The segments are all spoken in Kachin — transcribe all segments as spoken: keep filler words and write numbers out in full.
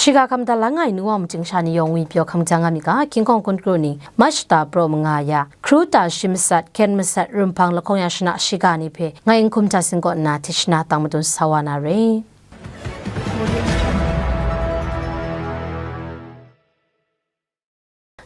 Shiga hkam da la nga ai nu wa majing sha ni yawng ngwi pyaw hkam jang nga mi ga, King Kong Hkun Kru ni March ta praw manga ya, Kru ta shi masat, hkyen masat, rum hpang lahkawng ya shana shiga ni hpe ngai N Hkum Hta Sin kaw nna Tishna tang madun sa wa na re.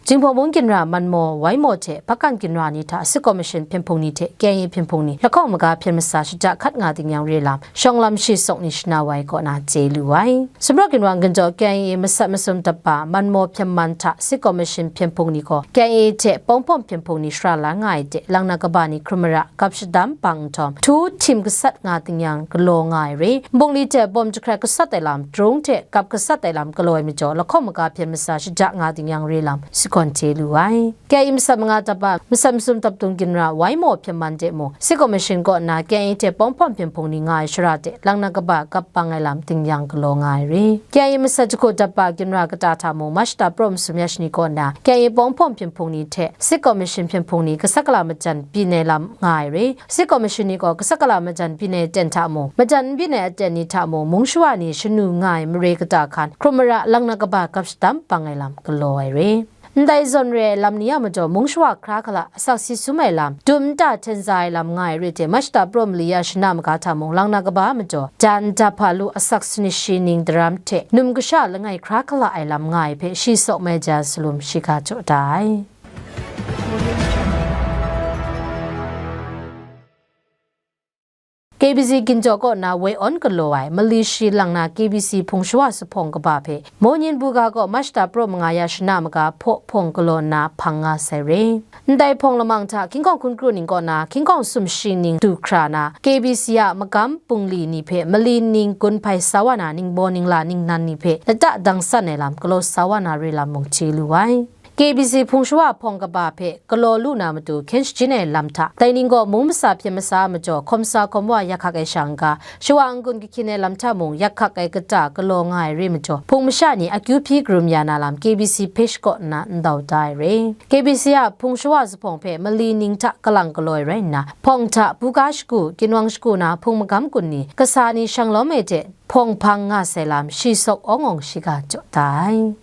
Jinghpaw mung ginra Manmaw, Waimaw hte Hpakan ginra ni hta Sit Kaw Mashin Hpyen Hpung ni hte K I A Hpyen Hpung ni lahkawng maga hpyen masa shada hkat nga ding yang re lam, shawng lam shi sawk ni shana wa ai kaw na chye lu ai. Sumrawk ginra Ginjaw K I A masat masum daba Manmaw Hpyen Man hta Sit Kaw Mashin Hpyen Hpung ni gaw K I A hte Pawng Hpawng Hpyen Hpung ni shara la nga ai de, lang na kaba ni hkrum mara, gap shadam bang nhtawm, htu htim gasat nga ding yang galaw nga ai re. Nbungli hte bawm jahkrat gasat ai lam, drung hte gap gasat ai lam galaw ai majaw, lahkawng maga hpyen masa shada nga ding yang re lam, sagawn chye lu ai. K I A masat manga daba, masat masum dap dung ginra Waimaw Hpyen Man de mung, Sit Kaw Mashin kaw nna K I A hte Pawng Hpawng Hpyen Hpung ni nga ai shara de, lang na kaba gap bang ai lam ding yang galaw nga ai re. K I A masat jahku daba ginra kata hta mung, March ta praw masum ya shani kaw nna, K I A Pawng Hpawng Hpyen Hpung ni hte Sit Kaw Mashin Hpyen Hpung ni gasat gala majan byin ai lam nga ai re. Sit Kaw Mashin ni gaw gasat gala majan byin ai aten hta mung, majan n byin ai aten ni hta mung, mung shawa ni shanu nga ai mare kata hkan, hkrum mara, lang na kaba gap shadam bang ai lam galaw ai re. Ndai zawn re ai lam ni a majaw, mung shawa hkra hkala, asak si sum ai lam, dum nta hten za ai lam nga ai re hte, March ta praw mali ya shana maga hta mung, lang na kaba majaw, jan dap hpa lu, asak sanit shi ning daram hte, num kasha langai hkra hkala ai lam nga ai hpe, shi sawk mai ja salum shiga jaw da ai. K B C Ginjaw kaw na woi awn galaw ai, mali shi lang na K B C Hpung Shawa Zuphpawng kaba hpe, Mawngyin Buga gaw March ta praw manga ya shana maga hpaw hpawng galaw nna hpang nga sai re. Ndai hpawng lamang hta King Kong Hkun Kru ning kaw na King Kong sumshi ning du hkra na, K B C a magam bungli ni hpe mali ning gun hpai sa wa na, ningbaw ningla ningnan ni hpe lata dang san ai lam galaw sa wa na re lam mung chye lu ai. K B C Hpung Shawa Hpawng kaba hpe galaw lu na matu hkyen shajin ai lam hta, dai ning gaw mung masa hpyen masa a majaw, hkawm sa hkawm wa yak hkak ai sha n-ga, shawa n-gun kahkyin ai lam hta mung yak hkak ai kata galaw nga ai re majaw, hpung masha ni akyu hpyi karum ya na lam K B C page kaw nna ndau da ai re. K B C a Hpung Shawa Zuphpawng hpe mali ning hta kalang galaw ai rai nna, hpawng hta buga shagu, ginwang shagu na hpung magam kun ni, kasa ni shang lawm ai hte, hpawng hpang nga sai lam, shi sawk awng awng shiga jaw da ai.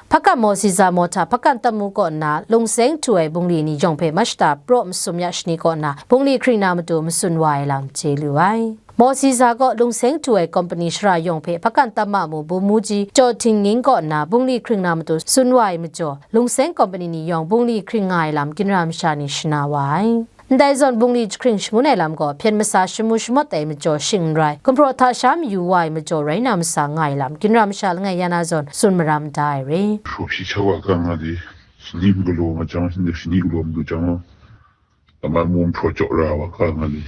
Hpakan Mawsiza Mawhta Hpakan Tamu kaw nna lungseng htu ai bungli ni yawng hpe March ta praw masum ya shani kaw nna bungli hkring na matu matsun wa ai lam chye lu ai. Mawsiza kaw lungseng htu ai kompani shara yawng hpe Hpakan Tama mu Bumuji Jaw Htingnying kaw nna bungli hkring na matu tsun wa ai majaw, lungseng kompani ni yawng bungli hkring nga ai lam ginra masha ni shana wa ai. Ndai zawn bungli jahkring shangun ai lam gaw, hpyen masa shamu shamawt ai majaw shing n rai, gumhpraw hta sha mayu wa ai majaw rai na masa nga ai lam, ginra masha langai ya na zawn tsun maram da ai re. Hpaw hpyi cha wa ga nga li, shani galaw nga jang, shani galaw madu jang, aman mung hpraw jaw ra wa ga nga li.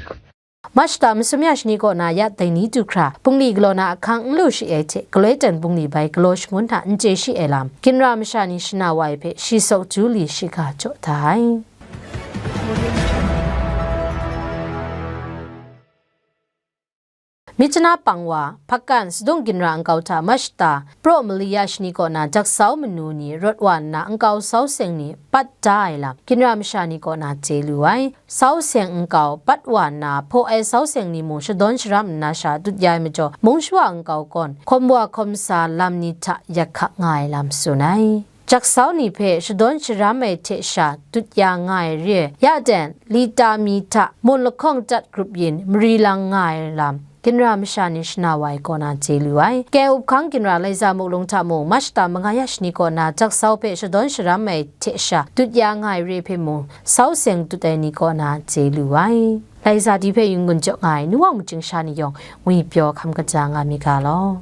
March ta masum ya shani kaw na ya dai ni du hkra, bungli galaw na ahkang n lu shi ai hte, galoi ten bungli bai galaw shangun hta n chye shi ai lam, ginra masha ni shana wa ai hpe, shi sawk ju li shiga jaw da ai. Myitkyina Pangwa, Hpakan Sadung Ginra Nkau hta March ta praw mali ya shani kaw na jaksau manu ni rawt wa nna nkau sau seng ni pat da ai lam, ginra masha ni kaw na chye lu ai. Sau seng nkau pat wa nna, hpaw ai sau seng ni mung shadawn sharam nna sha dut ya ai majaw, mung shawa nkau gawn hkawm wa hkawm sa lam ni hta yak hkak nga ai lam tsun ai. Jaksau ni hpe shadawn sharam ai hte sha dut ya nga ai re, ya ten, lita mi hta mun lahkawng dat grup yin mari lang nga ai lam, ginra masha ni shana wa ai kaw na chye lu ai. Keng up hkang ginra Laiza Muklung hta mung, March ta manga ya shani kaw na jaksau hpe shadawn sharam ai hte sha dut ya nga ai re hpe mung, sau seng dut ai ni kaw na chye lu ai. Laiza di hpe yungun jaw nga ai nu wa majing sha ni yawng ngwi pyaw hkam kaja nga mi ga law.